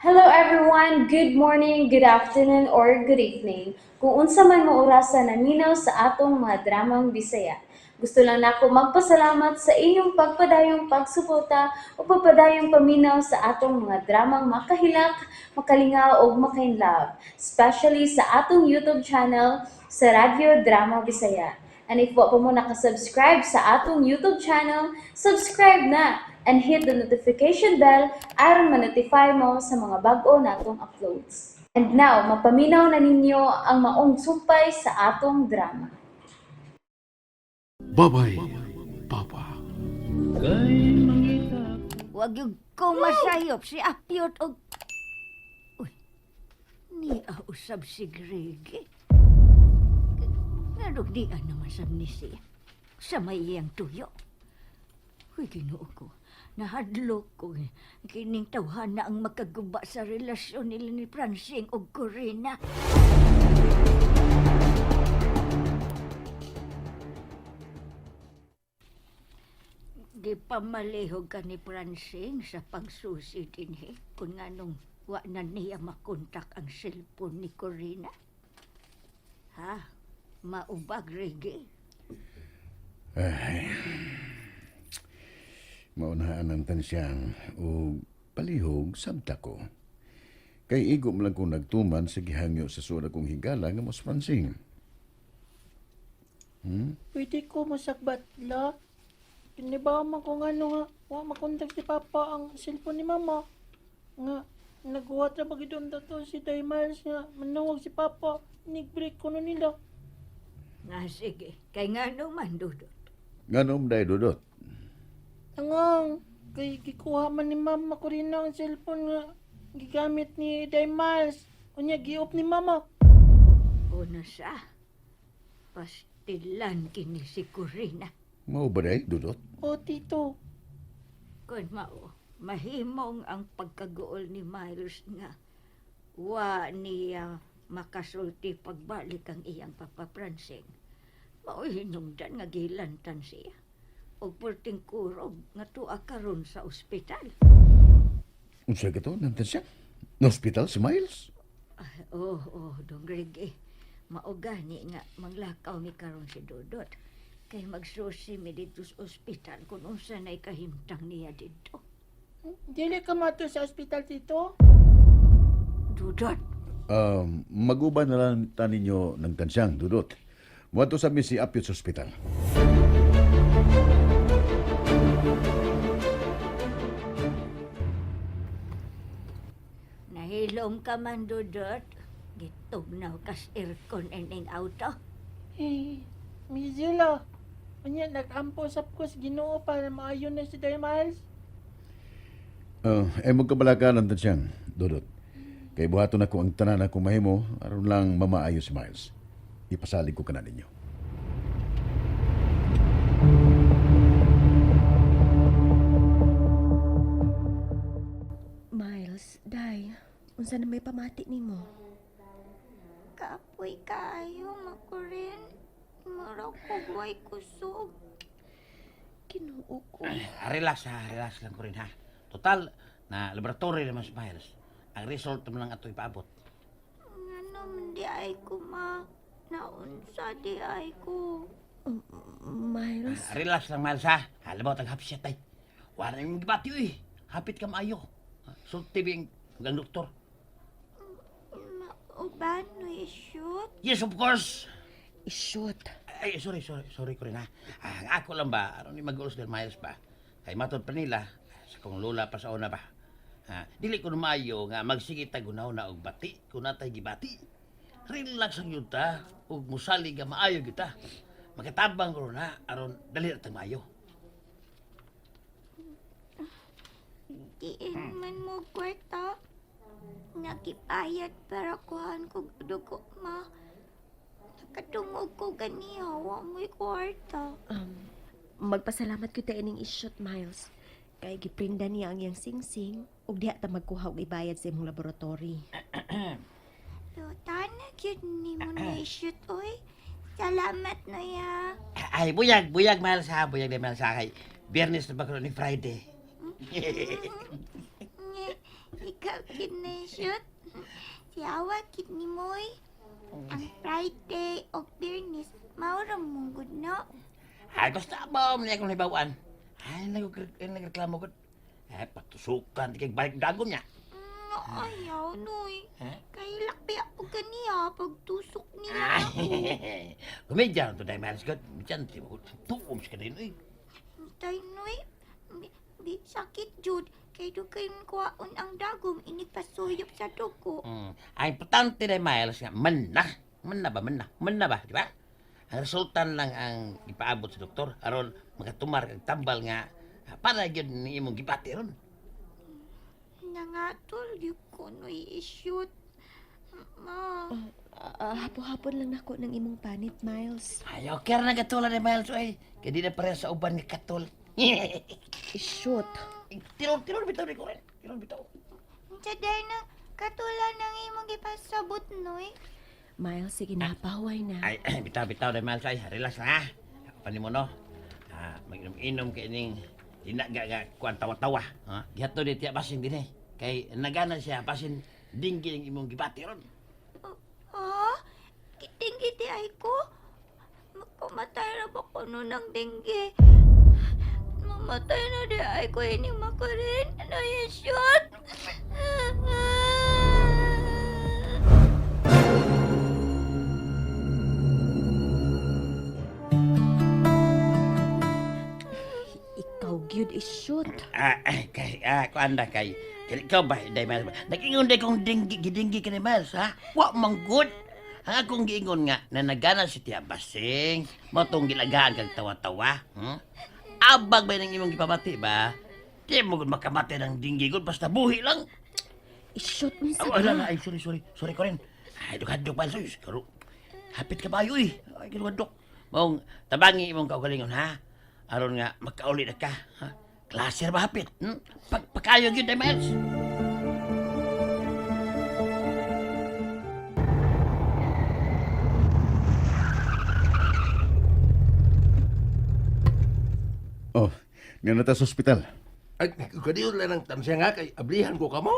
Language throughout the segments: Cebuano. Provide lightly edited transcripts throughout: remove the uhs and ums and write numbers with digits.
Hello everyone! Good morning, good afternoon, or good evening. Kung unsa man mo orasa naminaw sa atong mga dramang Bisaya. Gusto lang nako magpasalamat sa inyong pagpadayong pagsuporta o pagpadayong paminaw sa atong mga dramang makahilak, makalingaw ug makainlove, especially sa atong YouTube channel sa Radyo Drama Bisaya. And if wa pa mo nakasubscribe sa atong YouTube channel, subscribe na and hit the notification bell aron ma-notify mo sa mga bag-o natong uploads. And now, mapaminaw na ninyo ang maong sumpay sa atong drama. Babay, Papa. Wag yung ko masayop si Apyot og... Uy, niya usab si Greg. Narugdian naman sab ni siya. Sa may iyang tuyo. Uy, Ginoo ko. Nahadlok ko. Kining tawhana ang makaguba sa relasyon nila ni Francine og Corina. Di pa malihog ka ni Francine sa pagsusi dinhi kung nganong wa na niya makontak ang cellphone ni Corina. Ha? Maubag, Reggie. Ay, maunahan ang tansyang o palihog sabta ko. Kay igo man lang kong nagtuman sa gihangyo sa sura kong higala nga mos Francine. Pwede ko masakbat la. Kinibaw man ko nga no nga, wa makontak si Papa ang cellphone ni Mama. Nga, naghuwat ra ba gid to si Day Miles nga, manawag si Papa, nig-break ko no nila. Nga sige, kay ngano man, Dudot. Nganom day dudot. Angang, kay gikuha man ni Mama ko rin ang cellphone nga gigamit ni Day Miles. Unya, gi-off ni Mama. Una sa, pastilan kini si Corina. Mao ba day dudot? O, Tito, Kun mao, mahimong ang pagkaguol ni Miles nga wa niya makasulti pagbalik ang iyang Papa Francine. Mao'y hinungdan nga gilantan siya. Og perting kurog nga tuwa karon sa ospital. Unsa ka to nang tansyang? Na hospital si Miles? Ay, oh, oh, Dong Greg, eh. Mao gani nga manglakaw mi karon si Dodot. Kay magsusi mi dito sa ospital kung unsa na'y kahimtang niya didto. Dili ka mato sa ospital, Tito. Dudot, Maguba na lang ta ninyo ng tansyang dudot. Muadto sa mi si Apyot sa ospital. Nahilom ka man, Dudot. Gitugnaw kas aircon ining auto. Eh, Mizula. Unya, nag-ampo sab ko sa Ginoo para maayo na si Day Miles. Eh magkabala ka ng tansyang dudot. Kay buhaton ako ang tanan akong mahimo aron lang mamaayo si Miles. Ipasalig ko kana ninyo. Miles, Day, unsa na may pamati nimo? Kapoy kaayo, makurin. Mura ko way kusog. Ginoo ko. Relax ha, relax lang ko rin ha. Total, na laboratory naman si Miles. Ang result naman lang ato ipaabot. Ngano man di ay ko ma. Naunsa di ay ko. Miles, Relax lang Miles ha. Halabaw tag happy siya tay. Wala na yung gibati uy. Hapit ka maayo. Sulti bing ang doktor. Mauban no ishoot. Yes, of course. ishoot. Ay, sorry, sorry, sorry ko rin ha. Ah, ako lang ba, aron ni mag-ulos del Miles ba? Kay matod pa nila, sa kong lola pa sa una ba. Ha, dili ko maayo nga magsige ta gunaw na og bati, kun natay gibati. Relax ang yun ta, ug musalig nga maayo kita. Makatabang ko na aron dali ra tag maayo. Diin man mo kwarta. Nakipayat para kuhan ko dugo ma. Nakatungog ko ganiha, wa mo'y kwarta. Magpasalamat ko ta ining ishoot, Miles. Kay giprinda niya ang iyang singsing ug diha ta magkuha og ibayad sa imong laboratory. Lutana gyud ni mo na ishoot oy. Salamat na ya. Ay, buyag, buyag Miles ha, buyag na Miles ha. Kay Biyernes na ba karon ni Friday? Nye, ikaw Gid na shoot. Siyawa gid ni Moy. Ang Friday o Biyernes, mao ra mong good no. Ay, basta ba mo niya akong hibawan? Ay, nagreklamo ko. Ay, patusukan, di kay balik dagon niya. Ayaw, Noy. Ha? Kay lakbi ako ganiya pagtusok niya ako. Ay, kumedya to dahil Miles God. Diyan, tuom siya din, eh. Tay, Noy. Bi, bi, sakit, Jud. Kay dugay kuwaon ang dagom, inigpasuyop sa dugo. Ang importante na Miles nga, man na. Man na ba, man na. Man na ba, di ba? Ang resultan lang ang ipaabot sa doktor aron makatumar kag tambal nga para gyud ni imong gibati ron. Nangatol, di ko, Noy, i-shoot. Ma, Hapo-hapon lang nako ng imong panit, Miles. Ay, okay ra na katulad ni Miles oy. Kay di na pareha sa uban nga katol. Ishoot. Tiron, tiron bitaw ni ko rin. Tiron bitaw. unsa day na katulad ng imong gipasabot, Noy. Miles, sige na, pahuway na. Ay, bitaw, bitaw na Miles ay. Relax lang ha. Ako pa nimo no. Ah, mag-inom-inom kay ning dinaga nga kuan tawa-tawa. Ha? Gihatod di tiya basin dinhi. Kay nagana siya basin dinggi ning imong gibati ron. Ha? Kitinggi di ay ko? Mamatay na ba ko nun ng denggi? Mamatay na di ay ko ini makurin. Ano yung shoot? Ikaw gyud ishoot. Ah, ay, kay kuan na kay kay ikaw ba day Miles ba? Nag-ingon day kong dinggi gidinggi ka ni Miles ha. Wa man good. Ang akong giingon nga na nagana si Tia Basing, mo tong gilagaan kag tawa-tawa. Abag ba nang imong gipamati ba? Di mo gud makamati ng dinggi gud basta buhi lang. Ishoot unsa Oh, ala, ba? ay, sorry, sorry. Sorry ko rin. Ay, dukadok pa. Sorry, karo. Hapit ka ba eh. Ay, dukadok. Maong, tabangi imong kaugalingon, ha? Aron nga, makauli na ka, ha? Klase ra ba hapit? Pagpakayo gyud, ay, Miles. Oh, nga na ta sa ospital. Ay, kadiyo lang ang tansya nga kay ablihan ko kamo.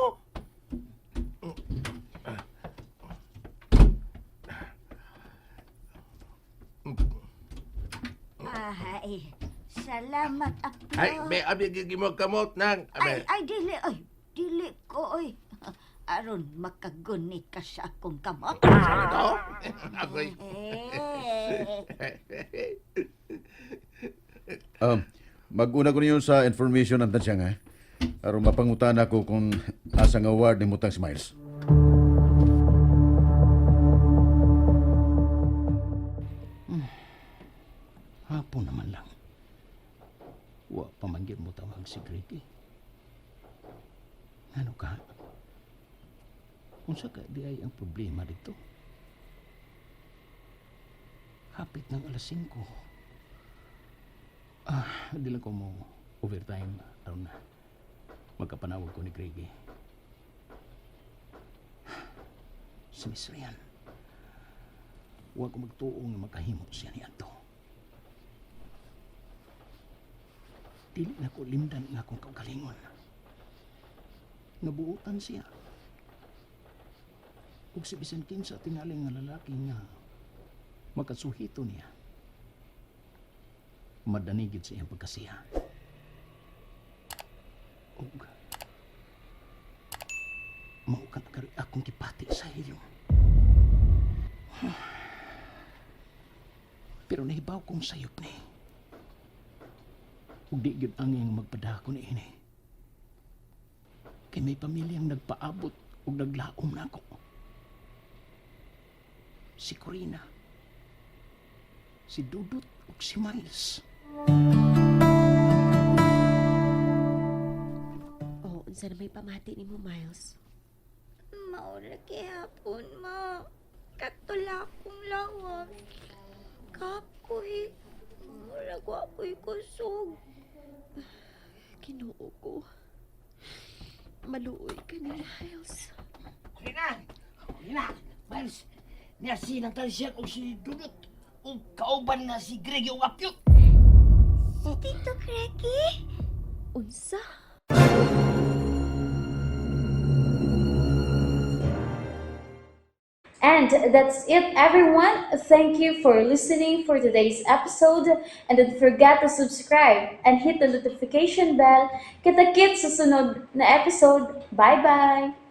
Ay, salamat, Apyo. Ay, be abi gigi mo kamot nang. Ay, Abe. ay, dili, ay, dili ko, ay. Aron makagunit ka sa akong kamot. Sana to? Ako'y. Eh, Mag-una ko ninyo sa information ang tansya nga. Aron mapangutan ako kung asa nga ward ni Mutang si Miles. Hapon naman lang. Wa pa man gyud mo tawag si Greg eh. Ano ka? Unsa ka di ay ang problema dito? Hapit ng alas 5. Ah, di lang ko mo overtime aron na. Magkapanawag ko ni Greg eh. Si Miss Rian. Wa ko magtuo nga makahimo siya ni Anto. Dili na ko limdan nga akong kaugalingon. Nabuotan siya. Ug si bisan kinsa tingali nga lalaki nga makasuhito niya. Madanigid sa iyang pagkasiya. Ug mao ka na karoy akong gipati sa iyo. Pero nahibaw kong sayop ni. Ug di gyud ang iyang magpadako ni ini. Kay may pamilyang nagpaabot ug naglaom nako. Si Corina, si Dudut ug si Miles. Oh, unsa na may pamati nimo, Miles? Maura kihapon, ma. Katula akong lawas. Kapoy. Mura ko ako'y kusog. Ginoo ko. Maluoy ka ni Miles. Corina! Corina! Miles! Niya si nang siya ug si Dudut ug kauban nga si Greg ug Apyot. Si Tito Cracky? Unsa? And that's it, everyone. Thank you for listening for today's episode. And don't forget to subscribe and hit the notification bell. Kita-kits sa sunod na episode. Bye-bye!